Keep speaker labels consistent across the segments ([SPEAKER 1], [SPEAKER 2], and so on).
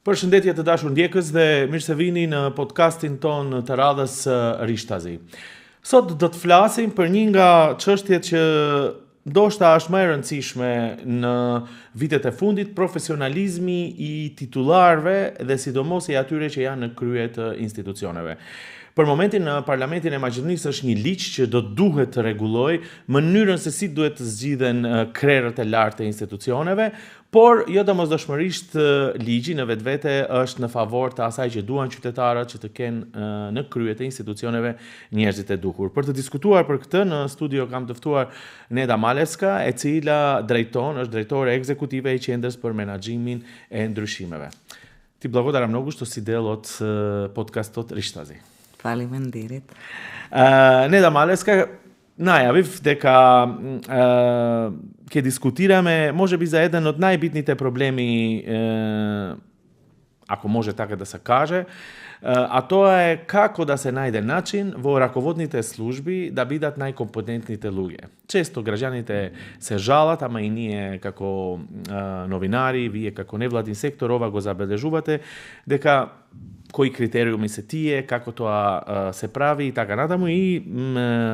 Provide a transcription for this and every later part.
[SPEAKER 1] Përshëndetje të dashur ndjekës dhe mirë se vini në podcastin ton të radhës Rishtazi. Sot do të flasim për një nga çështjet që ndoshta është më e rëndësishme në vitet e fundit, profesionalizmi I titullarëve dhe sidomos I atyre që janë në krye të institucioneve. Për momentin në Parlamentin e Maqedonisë është një ligj që do duhet të rregullojë mënyrën se si duhet të zgjidhen krerët e lartë të institucioneve, por jo domosdoshmërisht ligji në vetvete është në favor të asaj që duan qytetarët që të kenë në krye të institucioneve njerëzit e duhur. Për të diskutuar për këtë në studio kam të ftuar Neda Maleska, e cila është drejtore ekzekutive e Qendrës për Menaxhimin e Ndryshimeve. Ti благодарам много što si del od podcastot Rishtazi.
[SPEAKER 2] Faleminderit.
[SPEAKER 1] Neda Maleska, најавив дека ќе дискутираме можеби за еден од најбитните проблеми, ако може така да се каже, а тоа е како да се најде начин во раководните служби да бидат најкомпетентните луѓе. Често граѓаните се жалат, ама и ние како новинари, вие како невладин сектор ова го забележувате, дека кои критериуми се тие, како тоа се прави и така натаму, и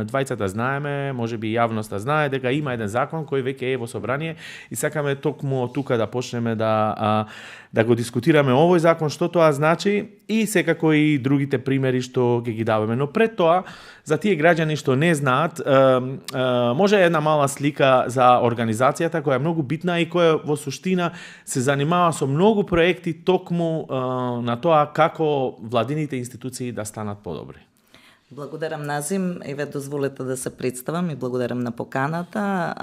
[SPEAKER 1] двајцата знаеме, можеби јавноста знае дека има еден закон кој веќе е во собрание и сакаме токму од тука да почнеме да го дискутираме овој закон, што тоа значи и секако и другите примери што ќе ги даваме. Но пред тоа, за тие граѓани што не знаат, може една мала слика за организацијата која е многу битна и која во суштина се занимава со многу проекти токму на тоа како владините институции да станат подобри.
[SPEAKER 2] Благодарам, Назим. Еве, дозволете да се представам и благодарам на поканата.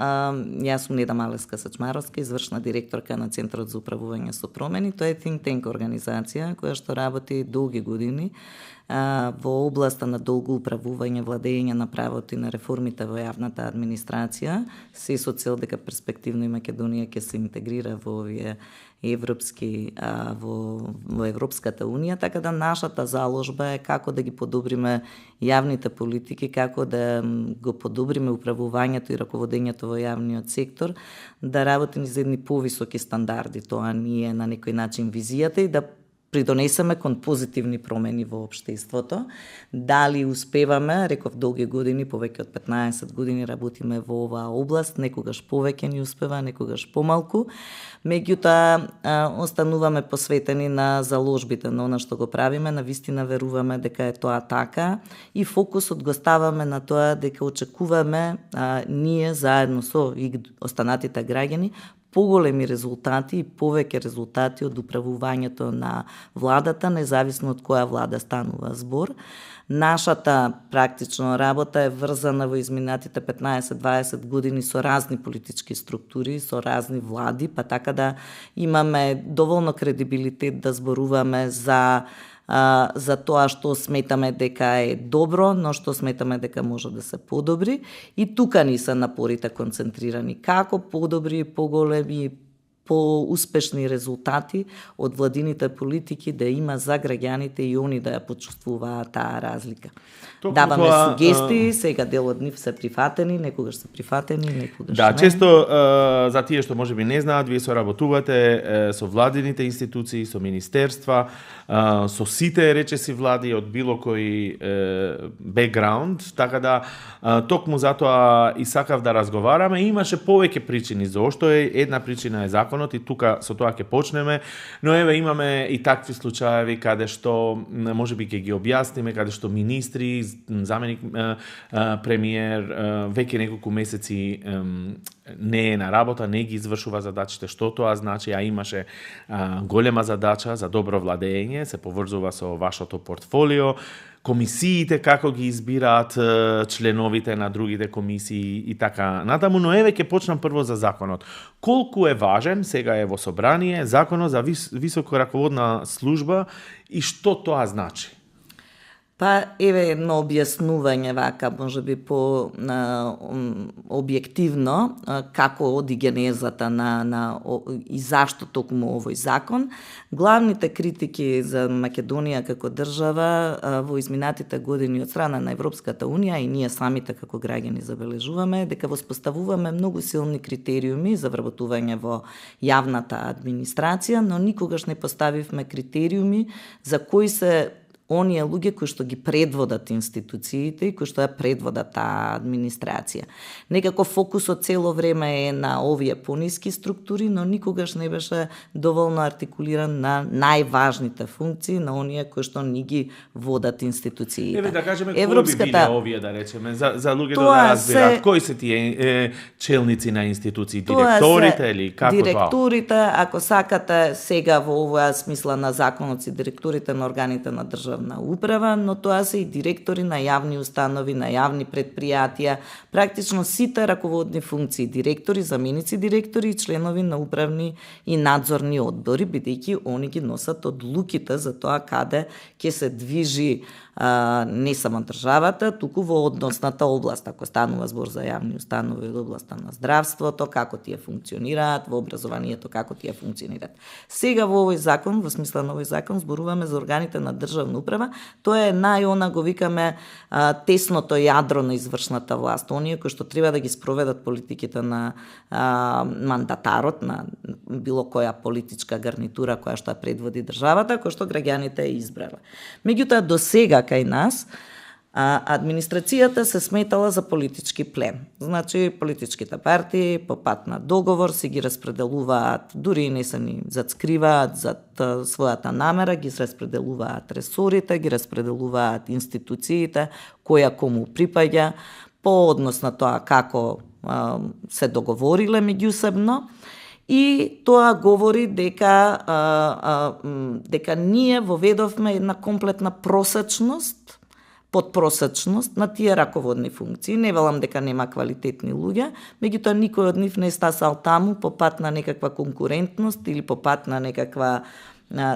[SPEAKER 2] Јас сум Неда Малеска Сачмаровска, извршна директорка на Центарот за управување со промени. Тоа е think tank организација која што работи долги години во областа на долго управување, владење на правото и на реформите во јавната администрација, се со цел дека перспективно и Македонија ќе се интегрира во овие европски во Европската унија, така да нашата заложба е како да ги подобриме јавните политики, како да го подобриме управувањето и раководењето во јавниот сектор, да работиме за едни повисоки стандарди. Тоа ни е на некој начин визијата и да придонесеме кон позитивни промени во општеството. Дали успеваме, реков долги години, повеќе од 15 години работиме во оваа област, некогаш повеќе ни успева, некогаш помалку. Меѓутоа, остануваме посветени на заложбите, на она што го правиме, на вистина веруваме дека е тоа така и фокусот го ставаме на тоа дека очекуваме ние заедно со и останатите граѓани поголеми резултати и повеќе резултати од управувањето на владата, независно од која влада станува збор. Нашата практично работа е врзана во изминатите 15-20 години со разни политички структури, со разни влади, па така да имаме доволно кредибилитет да зборуваме за тоа што сметаме дека е добро, но што сметаме дека може да се подобри. И тука ни се напорите концентрирани. Како подобри, поголеми, поуспешни резултати од владините политики да има за граѓаните и они да ја почувствуваат таа разлика. Даваме сугестии, сега дел од нив се прифатени, некогаш се прифатени, некогаш
[SPEAKER 1] не.
[SPEAKER 2] Да,
[SPEAKER 1] често за тие што можеби не знаат, вие соработувате со владините институции, со министерства, со сите речеси влади од било кој бекграунд, така да токму затоа и сакав да разговараме. Имаше повеќе причини зошто е. Една причина е закон и тука со тоа ќе почнеме, но еве имаме и такви случаеви каде што можеби ќе ги објасниме, каде што министри, заменик премиер веќе неколку месеци не е на работа, не ги извршува задачите. Што тоа значи? А имаше голема задача за добро владење, се поврзува со вашето портфолио, комисиите како ги избираат членовите на другите комисии и така натаму, но еве ќе почнам прво за законот. Колку е важен, сега е во собрание, законот за високо раководна служба и што тоа значи?
[SPEAKER 2] Па еве едно објаснување вака, можеби по објективно, како оди генезата и зашто токму овој закон. Главните критики за Македонија како држава во изминатите години од страна на Европската Унија и ние самите како граѓани забележуваме дека воспоставуваме многу силни критериуми за вработување во јавната администрација, но никогаш не поставивме критериуми за кои се оние луѓе кои што ги предводат институциите и кои што ја предводат таа администрација. Некако фокусот цело време е на овие пониски структури, но никогаш не беше доволно артикулиран на најважните функции на оние кои што ни ги водат институциите.
[SPEAKER 1] Еве да кажеме кои би биле овие, да речеме, за луѓето да разберат кои се тие челници на институции, директорите или како тоа?
[SPEAKER 2] Директорите, ако сакате сега во овоја смисла на законот си директорите на органите на државна управа, но тоа се и директори на јавни установи, на јавни предпријатија, практично сите раководни функции, директори, заменици директори и членови на управни и надзорни одбори, бидејќи они ги носат одлуките за тоа каде ќе се движи не само државата, туку во односната област, ако станува збор за јавни установи од областа на здравството, како тие функционираат, во образованието како тие функционираат. Сега во овој закон, во смисла на овој закон, зборуваме за органите на државна управа, тоа е го викаме тесното јадро на извршната власт, оние кои што треба да ги спроведат политиките на мандатарот, на било која политичка гарнитура која што ја предводи државата, која што граѓаните ја избрала. Меѓутоа, до сега кај нас, администрацијата се сметала за политички плен. Значи, политичките партии по пат на договор си ги распределуваат, дури не се ни зацкриваат зад својата намера, ги распределуваат ресорите, ги распределуваат институциите, која кому припаѓа, по однос на тоа како се договориле меѓусебно. И тоа говори дека ние воведовме една комплетна просечност, подпросечност на тие раководни функции. Не велам дека нема квалитетни луѓе, меѓутоа никој од нив не стасал таму по пат на некаква конкурентност или по пат на некаква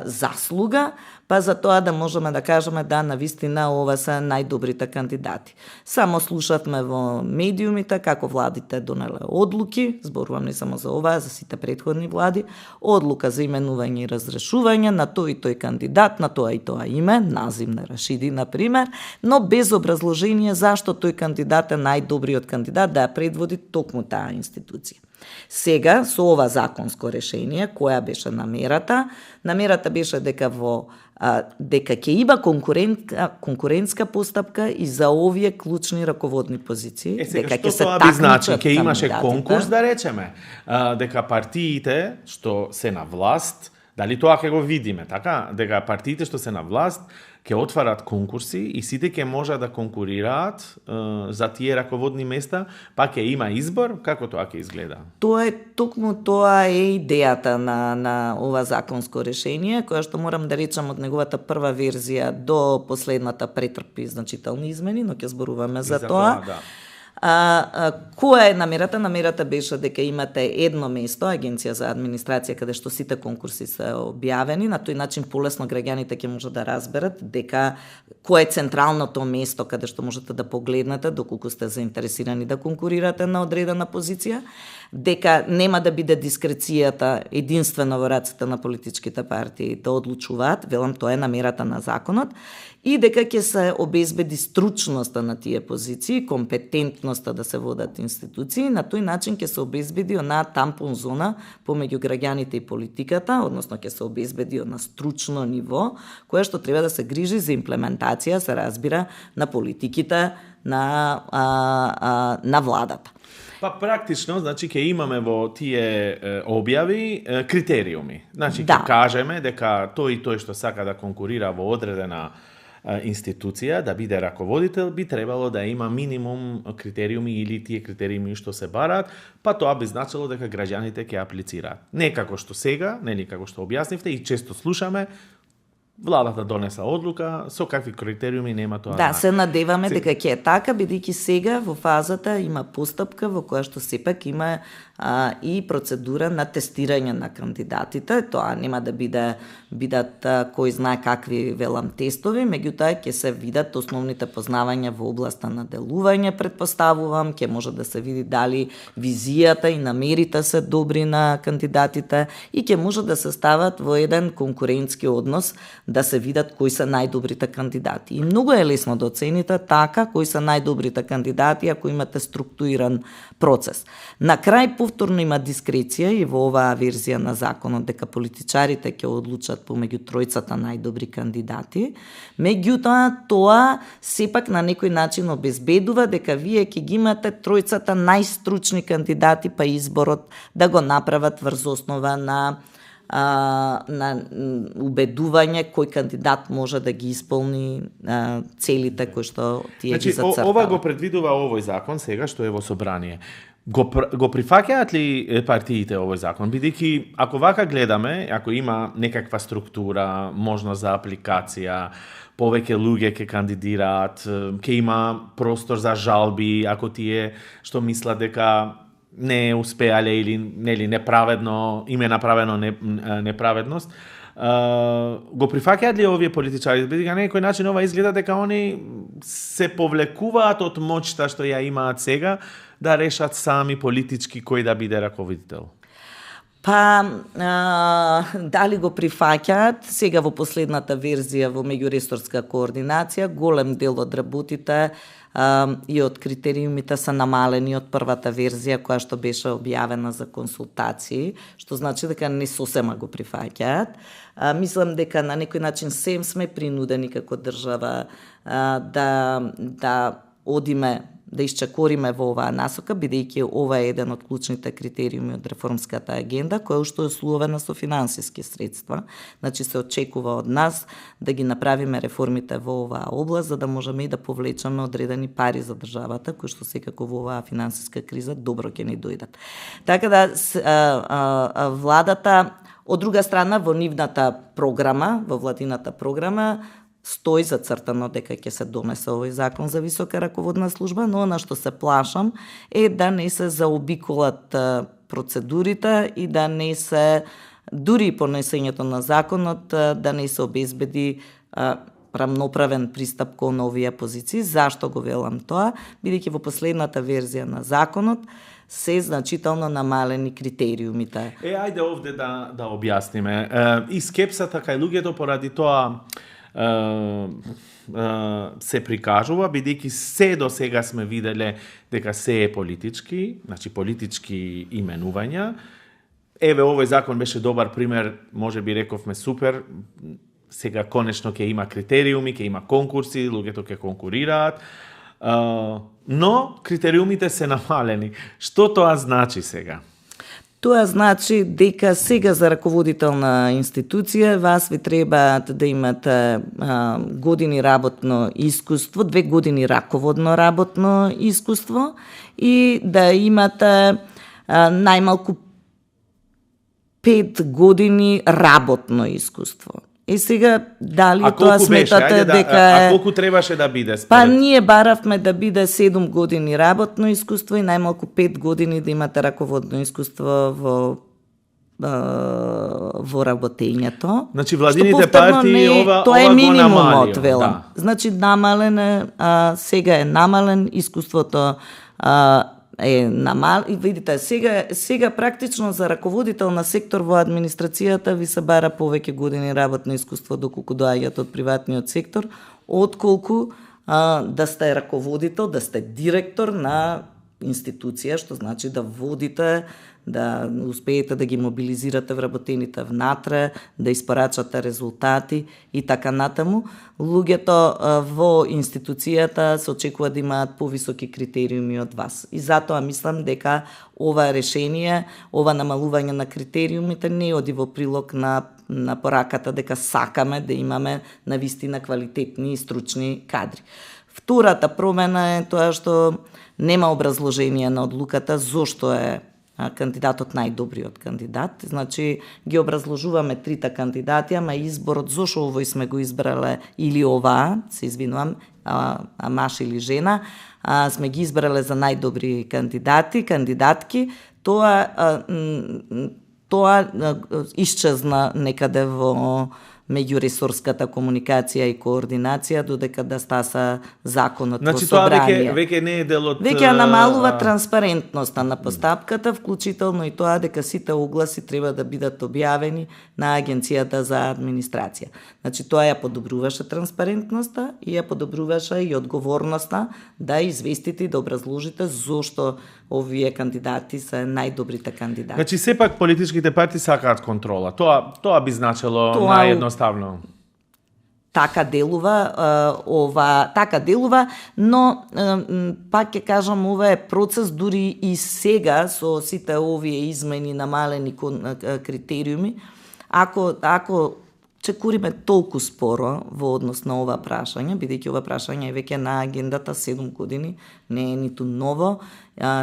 [SPEAKER 2] заслуга, па за тоа да можеме да кажеме да навистина ова се најдобрите кандидати. Само слушавме во медиумите како владите донеле одлуки, зборувам не само за ова, за сите претходни влади, одлука за именување и разрешување на тој и тој кандидат, на тоа и тоа име, Назим Рашиди, например, но без образложение зашто тој кандидат е најдобриот кандидат да ја предводи токму таа институција. Сега, со ова законско решение, која беше намерата? Намерата беше дека дека ќе има конкурентска постапка и за овие клучни раководни позиции.
[SPEAKER 1] Дека ќе се такмичат. Значи, ќе имаше конкурс, да речеме, дека партиите што се на власт, дали тоа ќе го видиме, така? Дека партиите што се на власт ќе отварат конкурси и сите ќе можат да конкурираат за тие раководни места, па ќе има избор, како тоа ќе изгледа?
[SPEAKER 2] Тоа е идејата на ова законско решение, која што морам да речам од неговата прва верзија до последната претрпи значителни измени, но ќе зборуваме за тоа. Да. Која е намерата? Намерата беше дека имате едно место, Агенција за администрација, каде што сите конкурси се објавени, на тој начин полесно граѓаните ќе можат да разберат дека кој е централното место каде што можете да погледнете доколку сте заинтересирани да конкурирате на одредена позиција, дека нема да биде дискрецијата единствено во рацете на политичките партии да одлучуваат, велам тоа е намерата на законот, и дека ќе се обезбеди стручноста на тие позиции, компетентноста да се водат институции, на тој начин ќе се обезбеди онаа тампон зона помеѓу граѓаните и политиката, односно ќе се обезбеди на стручно ниво, кое што треба да се грижи за имплементација, се разбира, на политиките на владата.
[SPEAKER 1] Па практично, значи, ќе имаме во тие објави критериуми. Значи, ќе кажеме дека тој и тој што сака да конкурира во одредена институција, да биде раководител, би требало да има минимум критериуми или тие критериуми што се бараат, па тоа би значило дека граѓаните ќе аплицираат. Не како што сега, нели како што објаснивте и често слушаме, владата донеса одлука, со какви критериуми нема тоа.
[SPEAKER 2] Да, се надеваме дека ќе е така, бидејќи сега во фазата има постапка во која што сепак има и процедура на тестирање на кандидатите. Тоа нема да бидат кој знае какви велам тестови, меѓутоа ќе се видат основните познавања во областа на делување, предпоставувам, ќе може да се види дали визијата и намерите се добри на кандидатите и ќе може да се стават во еден конкурентски однос, да се видат кои се најдобрите кандидати. И многу е лесно да оцените така кои се најдобрите кандидати ако имате структуриран процес. На крај повторно има дискреција и во оваа верзија на законот дека политичарите ќе одлучат помеѓу тројцата најдобри кандидати, меѓутоа тоа сепак на некој начин обезбедува дека вие ќе ги имате тројцата најстручни кандидати, па изборот да го направат врз основа на убедување кој кандидат може да ги исполни целите кои што тие ги зацртава.
[SPEAKER 1] Ова го предвидува овој закон сега што е во собрание. Го прифаќаат ли партиите овој закон? Бидејќи ако вака гледаме, ако има некаква структура, можност за апликација, повеќе луѓе ќе кандидираат, ќе има простор за жалби, ако тие што мислат дека не успеале или нели неправедно, им е направено неправедност, го прифаќаат ли овие политичари? Бидејќи на некој начин ова изгледа дека они се повлекуваат од моќта што ја имаат сега да решат сами политички кој да биде раководител.
[SPEAKER 2] Па, дали го прифаќаат, сега во последната верзија во меѓуресорска координација, голем дел од работите и од критериумите се намалени од првата верзија која што беше објавена за консултации, што значи дека не сосема го прифаќаат. Мислам дека на некој начин сем сме принудени како држава да одиме, да исчакориме во оваа насока, бидејќи ова е еден од клучните критериуми од реформската агенда, која уште е условена со финансиски средства. Значи се очекува од нас да ги направиме реформите во оваа област, за да можеме и да повлечеме одредени пари за државата, кои што секако во оваа финансиска криза добро ќе ни дојдат. Така да владата, од друга страна, во нивната програма, во владината програма, стои зацртано дека ќе се донесе овој закон за висока раководна служба, но она што се плашам е да не се заобиколат процедурите и да не се, дури и понесењето на законот, да не се обезбеди рамноправен пристап кон овие позиции. Зашто го велам тоа? Бидејќи во последната верзија на законот се значително намалени критериумите.
[SPEAKER 1] Ајде овде да објасниме. И скепсата кај луѓето поради тоа се прикажува, бидејќи се до сега сме виделе дека се е политички, значи политички именувања. Еве, овој закон беше добар пример, може би рековме супер, сега конечно ќе има критериуми, ќе има конкурси, луѓето ќе конкурираат, но критериумите се намалени. Што тоа значи сега?
[SPEAKER 2] Тоа значи дека сега за раководител на институција вас ви требаат да имате години работно искуство, 2 години раководно работно искуство и да имате најмалку 5 години работно искуство. И сега, дали тоа сметате дека е...
[SPEAKER 1] А колку требаше да биде?
[SPEAKER 2] Па ние баравме да биде 7 години работно искуство и најмалку 5 години да имате раководно искуство во работењето.
[SPEAKER 1] Значи владините партии ова
[SPEAKER 2] тоа е минимумот,
[SPEAKER 1] го
[SPEAKER 2] велам.
[SPEAKER 1] Да.
[SPEAKER 2] Значи намален е, сега е намален, искуството е намал. И видите, сега практично за раководител на сектор во администрацијата ви се бара повеќе години работно искуство доколку доаѓате од приватниот сектор, отколку да сте раководител, да сте директор на институција, што значи да водите, да успеете да ги мобилизирате вработените внатре, да испорачате резултати и така натаму. Луѓето во институцијата се очекува да имаат повисоки критериуми од вас. И затоа мислам дека ова решение, ова намалување на критериумите не оди во прилог на пораката дека сакаме да имаме навистина квалитетни и стручни кадри. Втората промена е тоа што нема образложение на одлуката зошто е кандидатот најдобриот кандидат. Значи, ги образложуваме трите кандидати, ама изборот зошо овој сме го избрале или оваа, се извинувам, маж или жена, сме ги избрале за најдобри кандидати, кандидатки, тоа исчезна некаде во меѓуресорската комуникација и координација додека да стаса законот во собрание.
[SPEAKER 1] Значи тоа веќе не е дел од...
[SPEAKER 2] Веќе намалува транспарентноста на постапката, вклучително и тоа дека сите огласи треба да бидат објавени на Агенцијата за администрација. Значи тоа ја подобруваше транспарентноста и ја подобруваше и одговорноста да известите и да образложите зошто овие кандидати се најдобрите кандидати.
[SPEAKER 1] Значи сепак политичките партии сакаат контрола. Тоа би значело наједноставно.
[SPEAKER 2] Така делува, но пак ќе кажам, ова е процес дури и сега со сите овие измени намалени критериуми. Ако чекуриме толку споро во однос на ова прашање, бидејќи ова прашање е веќе на агендата 7 години, не е ниту ново,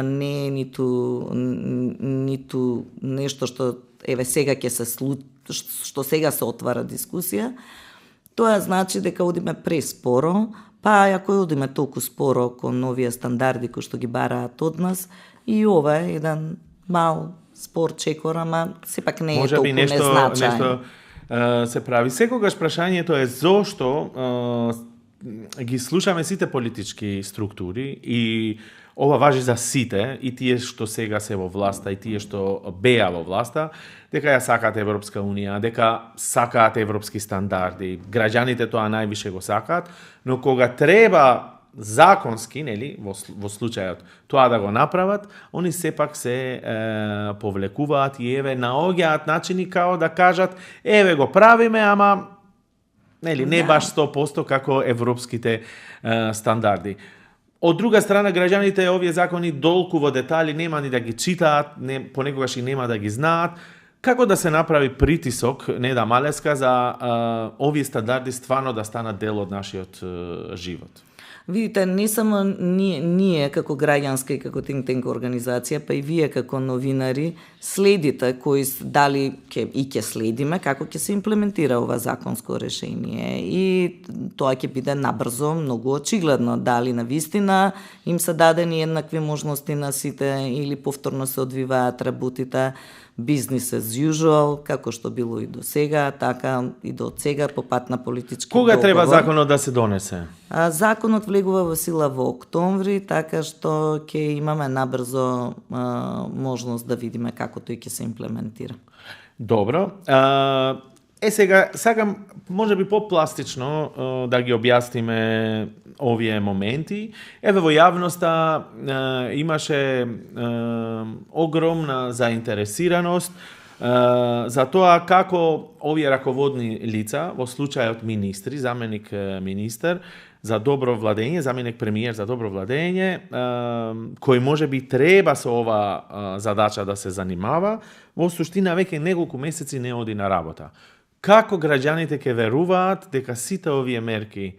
[SPEAKER 2] не е ниту нешто што еве сега ќе се што сега се отвара дискусија, тоа значи дека одиме преспоро, па ако одиме толку споро кон новија стандарди кои што ги бараат од нас, и ова е еден мал спор чекор, ама сепак не е толку незначаен.
[SPEAKER 1] Нешто се прави. Секогаш прашањето е зошто ги слушаме сите политички структури и ова важи за сите, и тие што сега се во власта, и тие што беа во власта, дека ја сакаат Европска Унија, дека сакаат европски стандарди. Граѓаните тоа највише го сакаат, но кога треба законски, нели, во случајот тоа да го направат, они сепак се повлекуваат и еве наоѓаат начини као да кажат еве го правиме, ама нели не баш 100% како европските стандарди. Од друга страна, граѓаните овие закони долку во детали нема ни да ги читаат, понекогаш и нема да ги знаат. Како да се направи притисок, Неда Малеска, за овие стандарди стварно да станат дел од нашиот живот?
[SPEAKER 2] Видите, не само ние како граѓанска и како think tank организација, па и вие како новинари следите кои дали ќе следиме како ќе се имплементира ова законско решение, и тоа ќе биде набрзо, многу очигледно дали навистина им се дадени еднакви можности на сите или повторно се одвиваат работите business as usual, како што било и до сега, така и до сега по пат на политички
[SPEAKER 1] Кога
[SPEAKER 2] договор.
[SPEAKER 1] треба законот да се донесе?
[SPEAKER 2] Законот влегува во сила во октомври, така што ќе имаме набрзо можност да видиме како тој ќе се имплементира.
[SPEAKER 1] Добро. Сега сакам можеби попластично да ги објасниме овие моменти. Еве во јавноста имаше огромна заинтересираност за тоа како овие раководни лица, во случајот министри, заменик министер за добро владење, заменик премиер за добро владење, кој можеби треба со ова задача да се занимава, во суштина веќе неколку месеци не оди на работа. Како граѓаните ќе веруваат дека сите овие мерки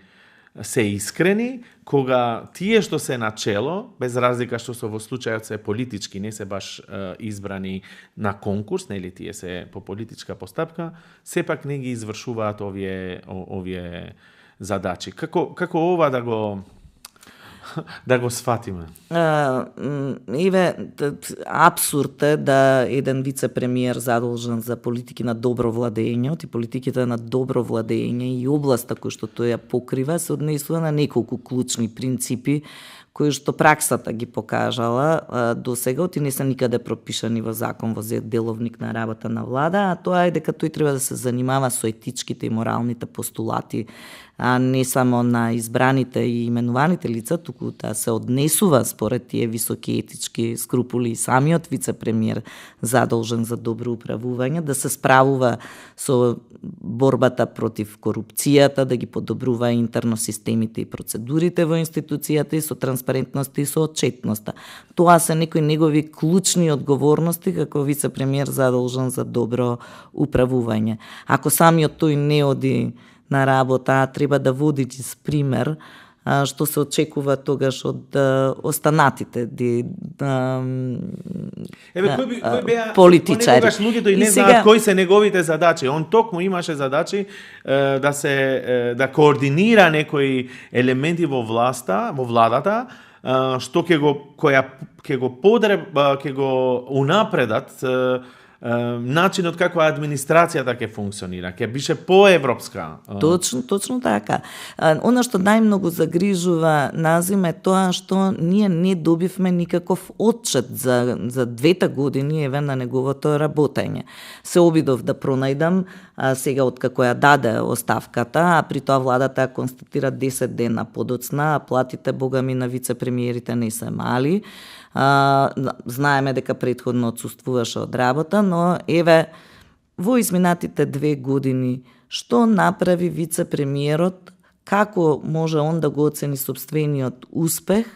[SPEAKER 1] се искрени, кога тие што се начело, без разлика што се во случајот се политички, не се баш избрани на конкурс, нели тие се по политичка постапка, сепак не ги извршуваат овие задачи. Како ова да го сфатиме?
[SPEAKER 2] Еве, апсурд е да еден вице-премиер задолжен за политики на добро владење, и политиките на добро владење и областа кој што тој ја покрива се однесува на неколку клучни принципи кои што праксата ги покажала до сега, и не се никаде пропишани во закон, во деловник на работа на влада, а тоа е дека тој треба да се занимава со етичките и моралните постулати, а не само на избраните и именуваните лица, туку да се однесува според тие високи етички скрупули и самиот вице-премиер задолжен за добро управување, да се справува со борбата против корупцијата, да ги подобрува интерно системите и процедурите во институцијата, и со транспарентност и со отчетноста. Тоа се некои негови клучни одговорности како вице-премиер задолжен за добро управување. Ако самиот тој не оди на работа, треба да води с пример, што се очекува тогаш од останатите.
[SPEAKER 1] кој беа
[SPEAKER 2] политичари.
[SPEAKER 1] Понекогаш луѓето и не знаат кои се неговите задачи. Он токму имаше задачи да координира некои елементи во владата, што ќе го унапредат начинот како администрацијата ќе функционира, ќе бише поевропска.
[SPEAKER 2] Точно така. Она што најмногу загрижува Назим е тоа што ние не добивме никаков отчет за 2 години на неговото работење. Се обидов да пронајдам сега откако ја даде оставката, а при тоа владата констатира 10 дена подоцна, а платите богами на вице-премиерите не се мали. Знаеме дека претходно отсуствуваше од работа, но во изминатите 2 години што направи вице-премиерот, како може он да го оцени сопствениот успех,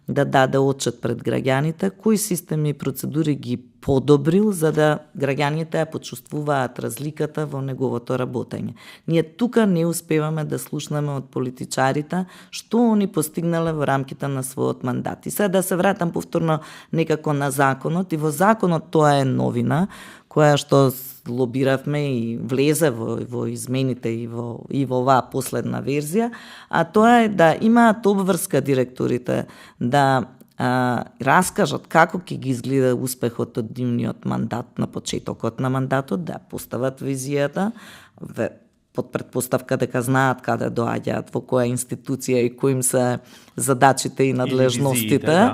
[SPEAKER 2] да даде отчет пред граѓаните, кои системи и процедури ги подобрил за да граѓаните ја почувствуваат разликата во неговото работење. Ние тука не успеваме да слушнеме од политичарите што они постигнале во рамките на својот мандат. И сега да се вратам повторно некако на законот, и во законот тоа е новина која што лобиравме и влезе во измените и во оваа последна верзија, а тоа е да имаат обврска директорите да раскажат како ќе ги изгледа успехот од нивниот мандат на почетокот на мандатот, да постават визијата под предпоставка дека знаат каде доаѓаат, во која институција и кои им се задачите и надлежностите,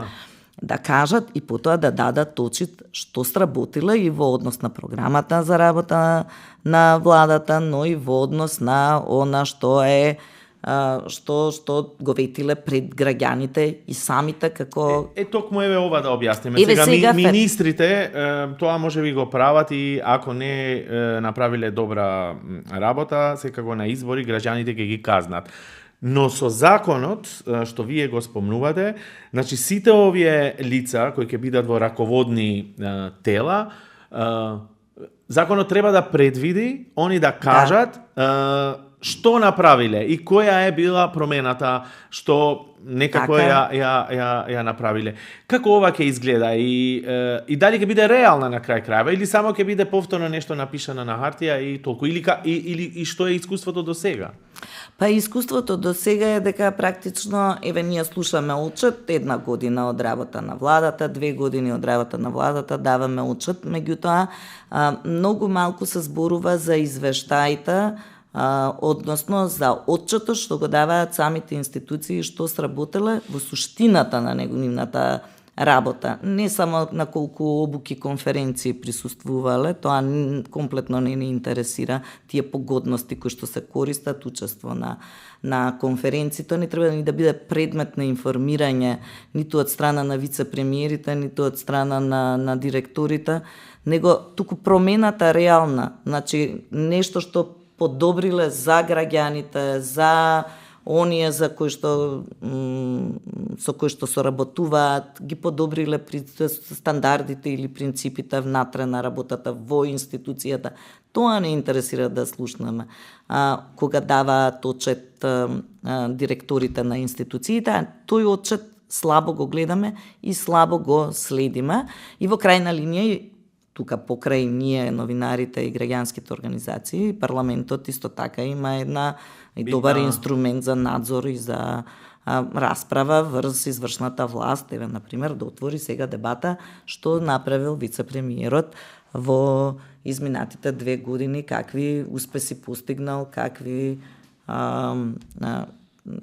[SPEAKER 2] да кажат и потоа да дадат очит што сработиле и во однос на програмата за работа на владата, но и во однос на она што е што го ветиле пред граѓаните и самите како
[SPEAKER 1] токму ова да објасниме. Сега министрите тоа може би го прават и ако не направиле добра работа, секако на избори граѓаните ќе ги казнат. Но со законот, што вие го спомнувате, значи сите овие лица кои ќе бидат во раководни тела, законот треба да предвиди они да кажат што направиле и која е била промената што некако ја направиле. Како ова ќе изгледа и дали ќе биде реална на крај крајва или само ќе биде повторно нешто напишано на хартија и толку или што е искуството до сега?
[SPEAKER 2] Па искуството до сега е дека практично ние слушаме отчет 1 година од работа на владата, 2 години од работа на владата, даваме отчет, меѓутоа многу малку се зборува за извештаите, односно за отчетот што го даваат самите институции што сработеле во суштината на нивната работа. Не само на колку обуки конференции присуствувале, тоа комплетно не ни интересира, тие погодности кои што се користат, учество на конференциите, не треба ни да биде предмет на информирање ниту од страна на вице-премиерите, ниту од страна на директорите, него туку промената реална, значи нешто што подобриле за граѓаните, за оние за кои што со кои што соработуваат, ги подобриле стандардите или принципите внатре на работата во институцијата. Тоа не интересира да слушнеме. Кога даваат отчет директорите на институциите, тој отчет слабо го гледаме и слабо го следиме и во крајна линија тука покрај ние новинарите и граѓанските организации, парламентот исто така има една добар инструмент за надзор и за расправа врз извршната власт, например, да отвори сега дебата што направил вице-премиерот во изминатите 2 години, какви успеси постигнал, какви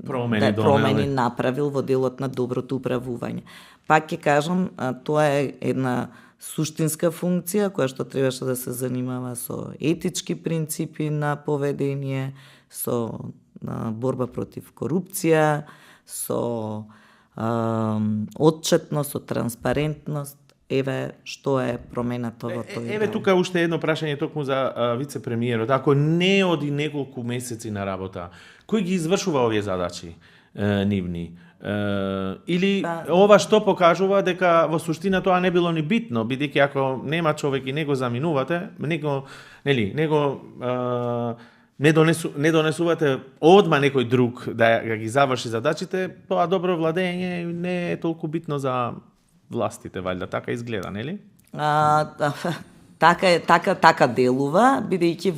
[SPEAKER 2] промени направил во делот на доброто управување. Пак ќе кажам, тоа е една суштинска функција која што требаше да се занимава со етички принципи на поведение, со борба против корупција, со отчетност, со транспарентност. Што е промената во тој.
[SPEAKER 1] Тука уште едно прашање токму за вице-премиерот. Ако не оди неколку месеци на работа, кој ги извршува овие задачи нивни? Или ова што покажува дека во суштина тоа не било ни битно, бидејќи ако нема човек и него заминувате, него не донесувате одма некој друг да ги заврши задачите, тоа добро владење не е толку битно за властите, валјда така изгледа, нели?
[SPEAKER 2] Така делува, бидејќи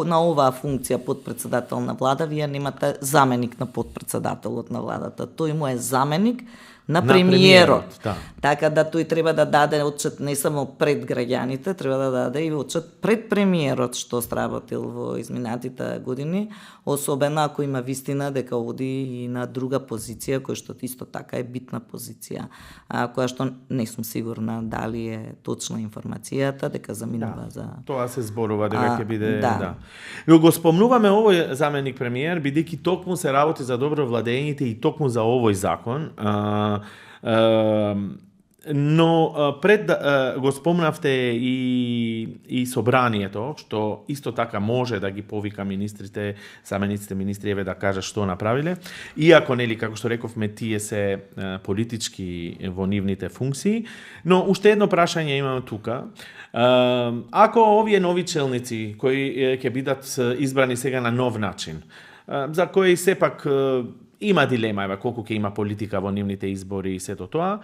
[SPEAKER 2] на оваа функција подпредседател на влада, вие немате заменик на подпредседателот на владата. Тој му е заменик на премиерот.
[SPEAKER 1] Да.
[SPEAKER 2] Така да тој треба да даде отчет не само пред граѓаните, треба да даде и отчет пред премиерот што сработил во изминатите години, особено ако има вистина дека оди и на друга позиција, која што исто така е битна позиција, која што не сум сигурна дали е точна информацијата, дека заминува за...
[SPEAKER 1] Тоа се зборува дека ќе биде...
[SPEAKER 2] Да.
[SPEAKER 1] Го спомнуваме овој заменик премиер, бидејќи токму се работи за добро владењето и токму за овој закон. Но пред го спомнавте и собранието, што исто така може да ги повика министрите, замениците министри, да кажа што направиле. Иако, нели, како што рековме, тие се политички во нивните функции. Но уште едно прашање имам тука. Ако овие нови челници, кои ќе бидат избрани сега на нов начин, за кои сепак има дилема, колку ќе има политика во нивните избори и сето тоа,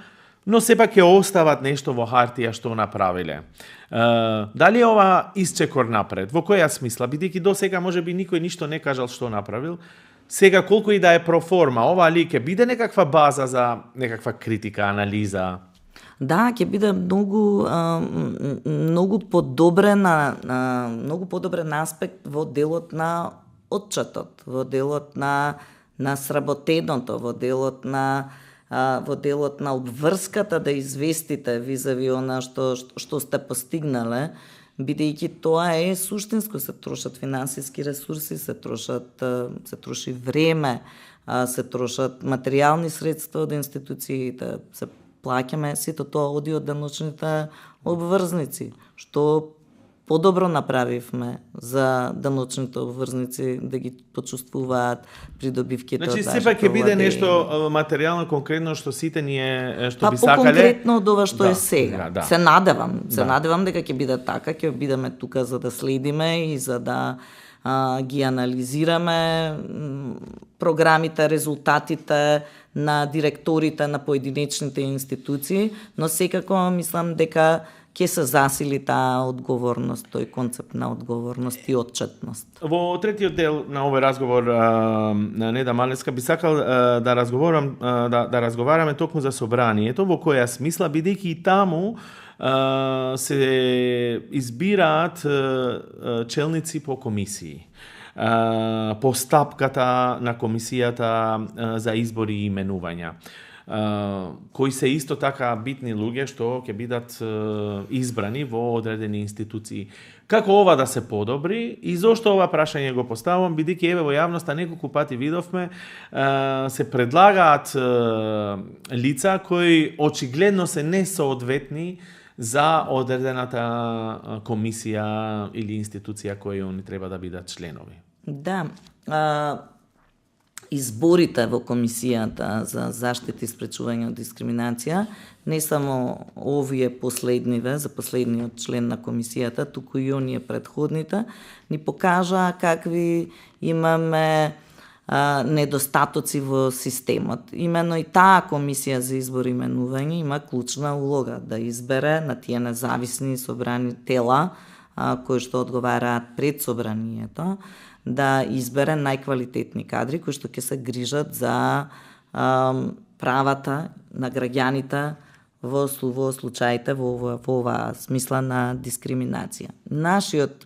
[SPEAKER 1] но сепак ќе остават нешто во хартија што направиле. Дали е ова исчекор напред? Во која смисла? Бидејќи до сега можеби никој ништо не кажал што направил, сега колку и да е проформа, ова ли ќе биде некаква база за некаква критика, анализа?
[SPEAKER 2] Да, ќе биде многу подобрен аспект во делот на отчетот, во делот на сработеното, во делот на обврската да известите визави она што сте постигнале, бидејќи тоа е суштинско, се трошат финансиски ресурси, се троши време, се трошат материјални средства од институциите, се плаќаме, сето тоа оди од даночните обврзници, што подобро направивме за даночните обврзници да ги почувствуваат придобивките.
[SPEAKER 1] Значи, сепак ќе биде нешто материјално конкретно што сите ние што би сакале.
[SPEAKER 2] Поконкретно од ова што е сега. Да. Се надевам дека ќе биде така, ќе бидеме тука за да следиме и за да ги анализираме програмите, резултатите на директорите на поединечните институции, но секако мислам дека ќе се засили таа одговорност, тој концепт на одговорност и отчетност.
[SPEAKER 1] Во третиот дел на овој разговор на Неда Малеска би сакал да разговараме токму за собранието, во која смисла, бидејќи и таму се избираат челници по комисии. По стапката на комисијата за избори и именувања, кои се исто така битни луѓе што ќе бидат избрани во одредени институции. Како ова да се подобри и зошто ова прашање го поставам, бидејќи еве во јавноста неколку пати видовме се предлагаат лица кои очигледно се несоодветни за одредената комисија или институција која они треба да бидат членови.
[SPEAKER 2] Да, изборите во комисијата за заштита и спречување од дискриминација, не само овие последниве, за последниот член на комисијата, туку и оние предходните, ни покажа какви имаме недостатоци во системот. Имено и таа комисија за избор и именување има клучна улога да избере на тие независни собрани тела кои што одговараат пред собранието, да избере најквалитетни кадри кои што ќе се грижат за правата на граѓаните во случаите во оваа смисла на дискриминација.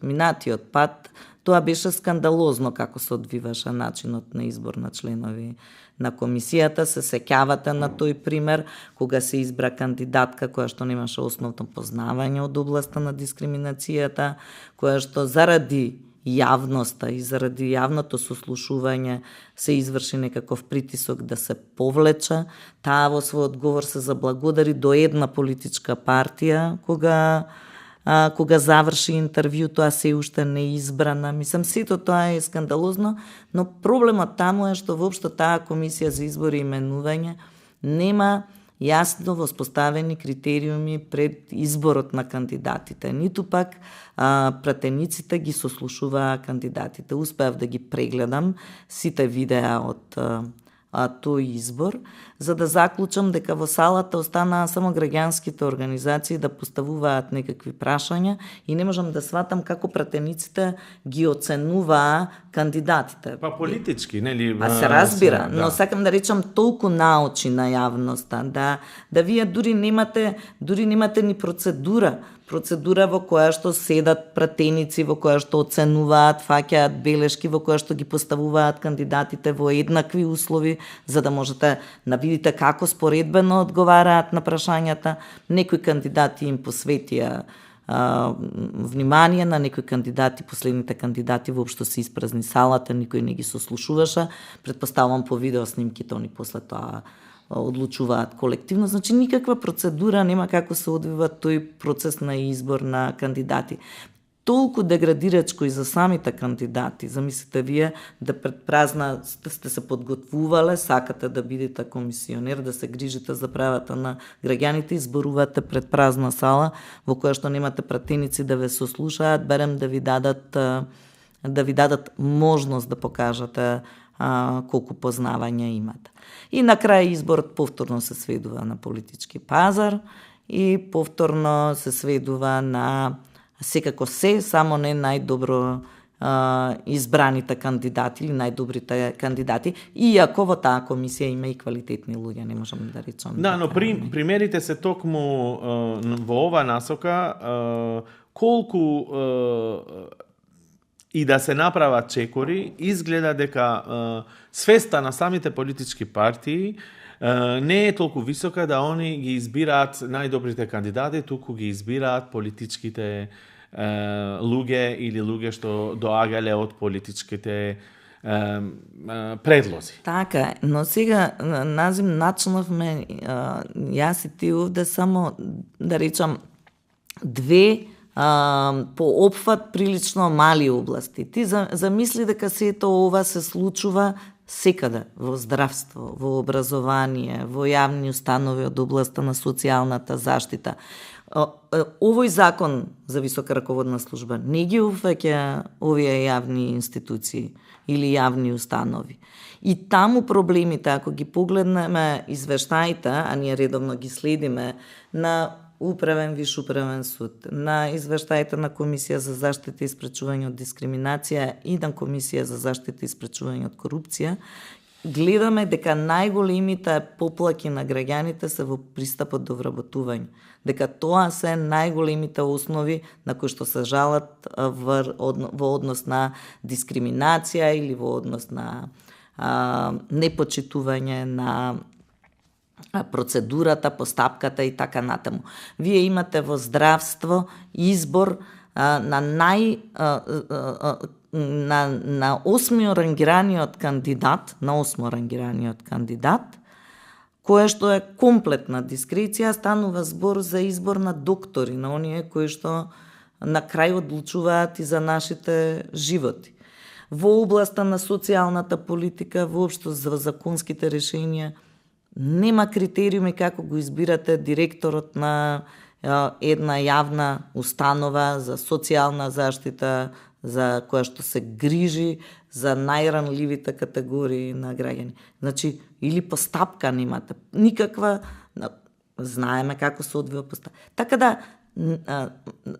[SPEAKER 2] Минатиот пат тоа беше скандалозно како се одвиваше начинот на избор на членови на комисијата. Се сеќавате на тој пример кога се избра кандидатка која што немаше основно познавање од областа на дискриминацијата, која што заради јавноста и заради јавното сослушување се изврши некаков притисок да се повлече. Таа во свој одговор се заблагодари до една политичка партија кога заврши интервјуто, а се уште не избрана. Мислам, сето тоа е скандалозно, но проблемот таму е што воопшто таа комисија за избор и именување нема јасно воспоставени критериуми пред изборот на кандидатите. Ниту пак пратениците ги сослушуваа кандидатите. Успеав да ги прегледам сите видеа од тој избор, за да заклучам дека во салата останаа само граѓанските организации да поставуваат некакви прашања и не можам да сватам како пратениците ги оценуваа кандидатите.
[SPEAKER 1] Па политички, нели?
[SPEAKER 2] Се разбира, но сакам да речам толку наочи на јавноста, да вие дури немате ни процедура во која што седат пратеници, во која што оценуваат, фаќаат белешки, во која што ги поставуваат кандидатите во еднакви услови, за да можете да видите како споредбено одговараат на прашањата. Некои кандидати им посветија внимание, на некои кандидати, последните кандидати воопшто се испразни салата, никој не ги сослушуваше. Предпоставувам по видео снимките, они после тоа одлучуваат колективно. Значи никаква процедура нема како се одвива тој процес на избор на кандидати. Толку деградирачко и за самите кандидати. Замислите вие да пред празна сте се подготвувале, сакате да бидете комисионер, да се грижите за правата на граѓаните, изборувате пред празна сала во која што немате пратеници да ве сослушаат, берем да ви дадат можност да покажете колку познавања имате. И на крај изборот повторно се сведува на политички пазар и повторно се сведува на секако само не најдобро избраните кандидати или најдобрите кандидати, иако во таа комисија има и квалитетни луѓе, не можам да речам.
[SPEAKER 1] Да, но примерите се токму во ова насока колку и да се направат чекори, изгледа дека свеста на самите политички партии не е толку висока да они ги избираат најдобрите кандидати, туку ги избираат политичките луѓе или луѓе што доагале од политичките предлози.
[SPEAKER 2] Така, но сега Назим начнавме јас и ти овде само да речам две по опфат прилично мали области. Ти замисли дека сето ова се случува секаде, во здравство, во образование, во јавни установи од областа на социјалната заштита. Овој закон за висока раководна служба не ги упфаќа овие јавни институции или јавни установи. И таму проблемите, ако ги погледнеме извештаите, а ние редовно ги следиме, на Управен Виш управен суд, на извештаите на Комисија за заштита и спречување од дискриминација и на Комисија за заштита и спречување од корупција, гледаме дека најголемите поплаки на граѓаните се во пристапот до вработување. Дека тоа се најголемите основи на кои што се жалат во однос на дискриминација или во однос на непочитување на процедурата, постапката и така натаму. Вие имате во здравство избор на осмо рангираниот кандидат, кое што е комплетна дискреција, станува збор за избор на доктори, на оние кои што на крај одлучуваат и за нашите животи. Во областа на социјалната политика, воопшто за законските решенија, нема критериуми како го избирате директорот на една јавна установа за социјална заштита, за која што се грижи за најранливите категории на граѓани. Значи, или постапка немате, никаква, знаеме како се одвива постапка. Така да,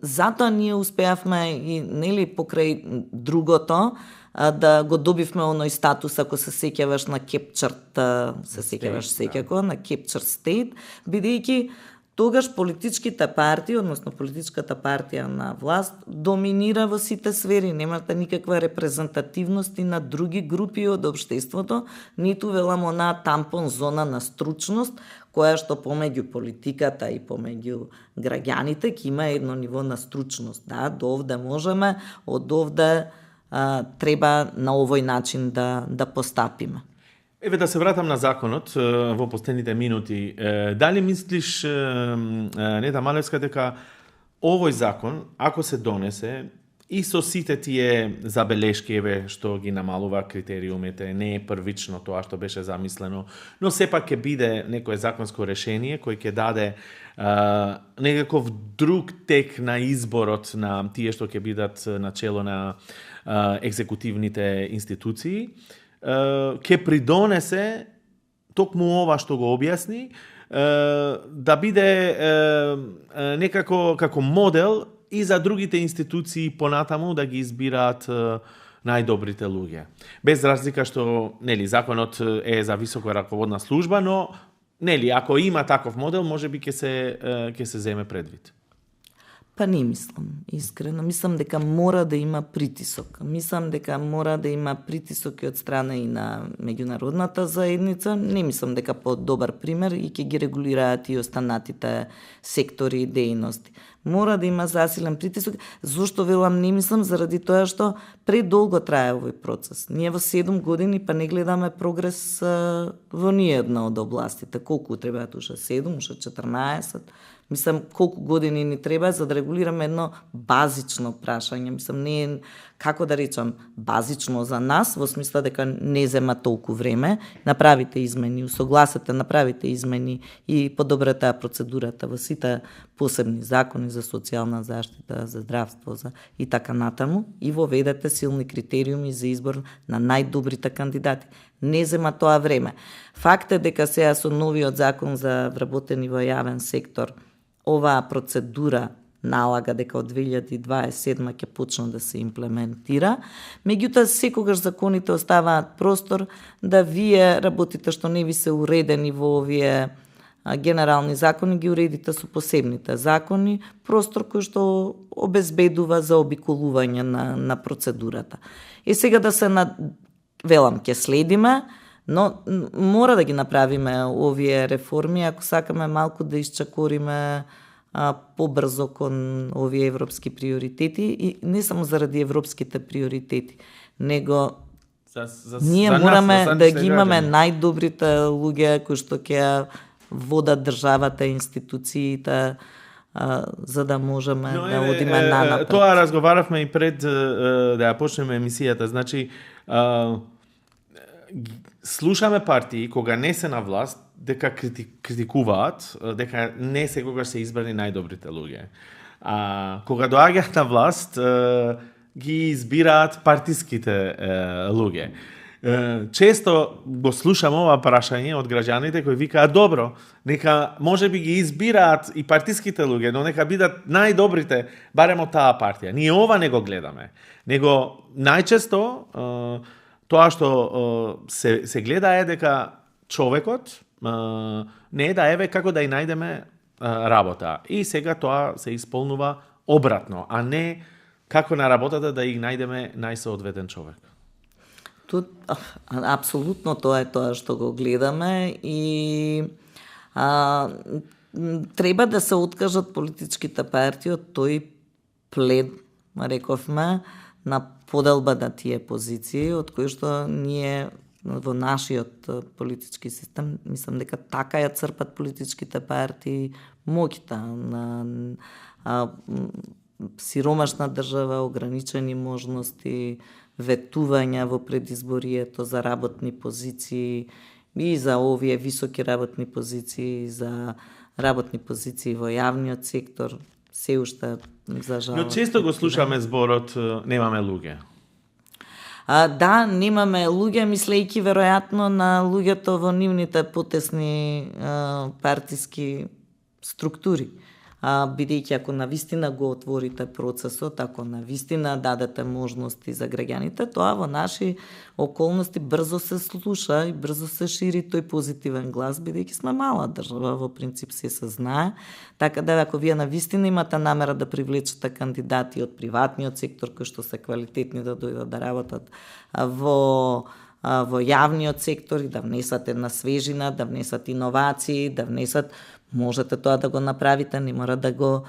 [SPEAKER 2] затоа ние успеавме и нели покрај другото да го добивме оној статус, ако се сеќаваш на Captured, се сеќаваш секако на Captured State, бидејќи тогаш политичките партии, односно политичката партија на власт, доминира во сите сфери, немате никаква репрезентативност и на други групи од општеството, ниту велам онаа тампон зона на стручност, која што помеѓу политиката и помеѓу граѓаните ќе има едно ниво на стручност. Да, до овде можеме, од овде треба на овој начин да постапиме.
[SPEAKER 1] Еве да се вратам на законот во последните минути. Дали мислиш, Неда Малевска, дека овој закон, ако се донесе, и со сите тие забелешки, еве, што ги намалува критериумите, не е првично тоа што беше замислено, но сепак ќе биде некое законско решение кој ќе даде некаков друг тек на изборот на тие што ќе бидат на чело на екзекутивните институции, ќе придонесе токму ова што го објасни, да биде некако како модел и за другите институции понатаму да ги избираат најдобрите луѓе. Без разлика што, нели, законот е за високо раководна служба, но нели, ако има таков модел, можеби ќе се земе предвид.
[SPEAKER 2] Па не мислам, искрено. Мислам дека мора да има притисок. Мислам дека мора да има притисок и од страна и на меѓународната заедница. Не мислам дека по добар пример и ќе ги регулираат и останатите сектори и дејности. Мора да има засилен притисок. Зошто велам не мислам? Заради тоа што предолго трае овој процес. Ние во 7 години па не гледаме прогрес во ниедна од областите. Колку требаат уште 7, уште 14? Мислам, колку години ни треба за да регулираме едно базично прашање. Мислам, не е, како да речам, базично за нас, во смисла дека не зема толку време. Направите измени, усогласете, направите измени и подобрете процедурата во сите посебни закони за социјална заштита, за здравство и така натаму, и воведете силни критериуми за избор на најдобрите кандидати. Не зема тоа време. Факт е дека сега со новиот закон за вработени во јавен сектор, оваа процедура налага дека од 2027 ќе почне да се имплементира. Меѓутоа, секогаш законите оставаат простор да вие работите што не ви се уредени во овие генерални закони, ги уредите со посебните закони, простор кој што обезбедува за обиколување на процедурата. И сега да се велам, ќе следиме, но мора да ги направиме овие реформи, ако сакаме малку да исчакориме побрзо кон овие европски приоритети, и не само заради европските приоритети, него ние мораме да ги имаме најдобрите луѓе кои што ќе водат државата, институциите, за да можеме да одиме нанапред.
[SPEAKER 1] Тоа разговаравме и пред да ја почнеме емисијата. Значи, слушаме партии кога не се на власт дека критикуваат дека не секогаш се избрани најдобрите луѓе. Кога доаѓаат на власт ги избираат партиските луѓе. Често го слушам ова прашање од граѓаните кои викаат добро, нека можеби ги избираат и партиските луѓе, но нека бидат најдобрите барем од таа партија. Ние ова не го гледаме. Него најчесто тоа што се гледа е дека човекот не е да еве како да ја најдеме работа. И сега тоа се исполнува обратно, а не како на работата да ја најдеме најсоодветен човек.
[SPEAKER 2] Апсолутно тоа е тоа што го гледаме и треба да се откажат политичките партии од тој плен, рековме, на поделба на тие позиции, од кои што ние во нашиот политички систем, мислам дека така ја црпат политичките партии моќта на сиромашна држава, ограничени можности, ветувања во предизборието за работни позиции и за овие високи работни позиции, за работни позиции во јавниот сектор, се уште за жал.
[SPEAKER 1] Но често го слушаме зборот немаме луѓе.
[SPEAKER 2] Да, немаме луѓе, мислејќи веројатно на луѓето во нивните потесни партиски структури. Бидејќи ако навистина го отворите процесот, ако навистина дадете можности за граѓаните, тоа во наши околности брзо се слуша и брзо се шири тој позитивен глас, бидејќи сме мала држава, во принцип се знае. Така да ако вие навистина имате намера да привлечете кандидати од приватниот сектор кои што се квалитетни да дојдат да работат во јавниот сектор и да внесат една свежина, да внесат иновации, да внесат, можете тоа да го направите, не мора да го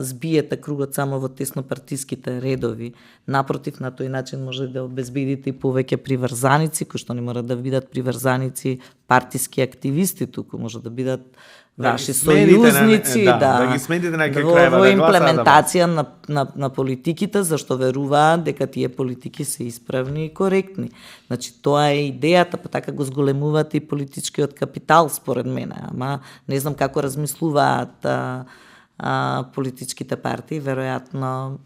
[SPEAKER 2] збиете кругот само во теснопартиските редови. Напротив, на тој начин може да обезбедите и повеќе приврзаници, кои што не мора да бидат приврзаници партиски активисти, туку може да бидат ваши сојузници,
[SPEAKER 1] да ги смените на крајва
[SPEAKER 2] во имплементација на политиките, зашто веруваат дека тие политики се исправни и коректни. Значи, тоа е идејата, па така го зголемуваат и политичкиот капитал, според мене. Ама не знам како размислуваат политичките партии, веројатно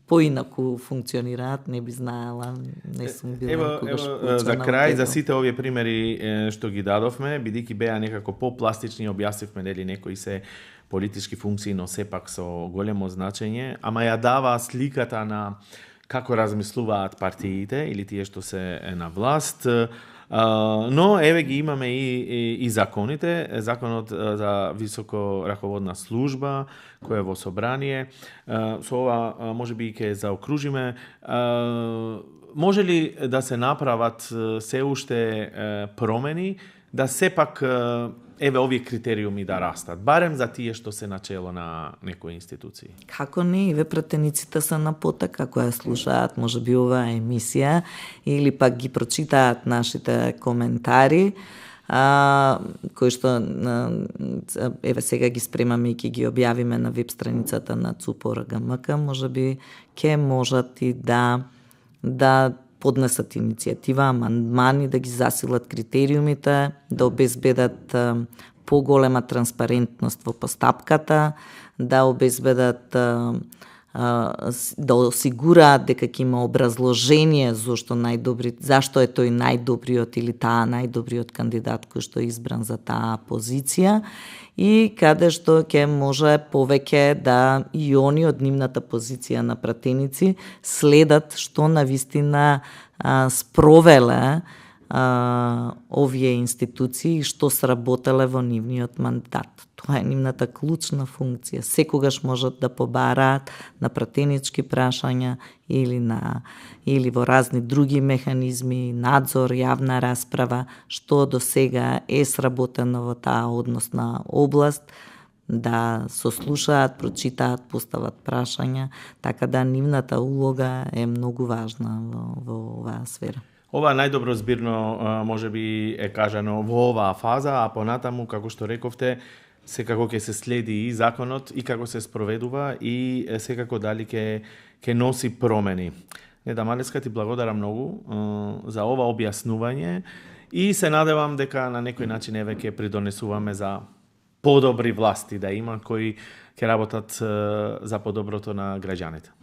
[SPEAKER 2] поинаку функционираат, не би знаела, не сум била никогаш поучена.
[SPEAKER 1] За крај, за сите овие примери што ги дадовме, бидејќи беа некако попластични, објаснивме нели некои се политички функции, но сепак со големо значење, ама ја дава сликата на како размислуваат партиите или тие што се на власт. Но еве ги имаме и законите, законот за високо раководна служба која е во собрание. Со ова можеби ќе заокружиме. Може ли да се направат се уште промени да сепак еве овие критериуми да растат, барем за тие што се начело на некои институции?
[SPEAKER 2] Како не, еве пратениците се на потока која слушаат можеби оваа емисија или пак ги прочитаат нашите коментари, кои што еве сега ги спремаме и ќе ги објавиме на веб страницата на ЦУПО-РГМК, можеби ќе можат и да поднесат иницијатива, амандмани, да ги засилат критериумите, да обезбедат поголема транспарентност во постапката, да обезбедат да осигураат дека ќе има образложение зашто е тој најдобриот или таа најдобриот кандидат кој што е избран за таа позиција и каде што ќе може повеќе да и они од нивната позиција на пратеници следат што навистина спровеле овие институции и што сработеле во нивниот мандат. Тоа е нивната клучна функција. Секогаш можат да побараат на пратенички прашања или во разни други механизми, надзор, јавна расправа, што до сега е сработено во таа односна област, да сослушаат, прочитаат, постават прашања, така да нивната улога е многу важна во оваа сфера.
[SPEAKER 1] Ова најдобро збирно можеби е кажано во оваа фаза, а понатаму, како што рековте, секако ќе се следи и законот и како се спроведува и секако дали ќе носи промени. Неда Малеска, ти благодарам многу за ова објаснување и се надевам дека на некој начин еве ќе придонесуваме за подобри власти да има кои ќе работат за подоброто на граѓаните.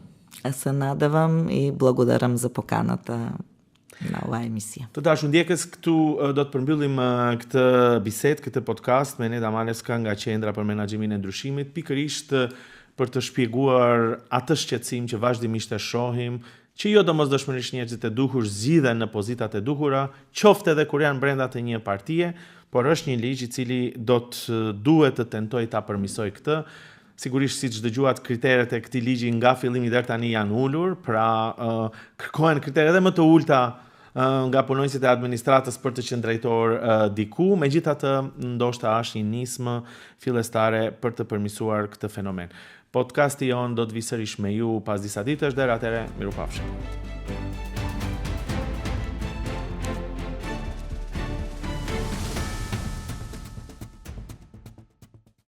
[SPEAKER 2] Се надевам и благодарам за поканата на оваа емисија.
[SPEAKER 1] Тогаш ondjekas këtu do të përmbyllim këtë bisedë, këtë podcast me Neda Maleska nga Qendra për Menaxhimin e Ndryshimit, pikërisht për të shpjeguar atë shqetësim që vazhdimisht e shohim, që jo domosdoshmërisht njerëzit e duhur zgjidhen në pozitat e duhura, qoftë edhe kur janë brenda të një partie, por është një ligj i cili duhet të tentojë ta përmirësoj këtë. Sigurisht siç dëgjuat kriteret e këtij ligji nga fillimi deri tani janë ulur, pra kërkohen kritere edhe më të ulta nga punonjësit e administratës për të qenë drejtor diku, megjithatë ndoshta është një nismë fillestare për të përmirësuar këtë fenomen. Podcasti jon do të vi sërish me ju pas disa ditësh, deri atëherë, mirupafshim.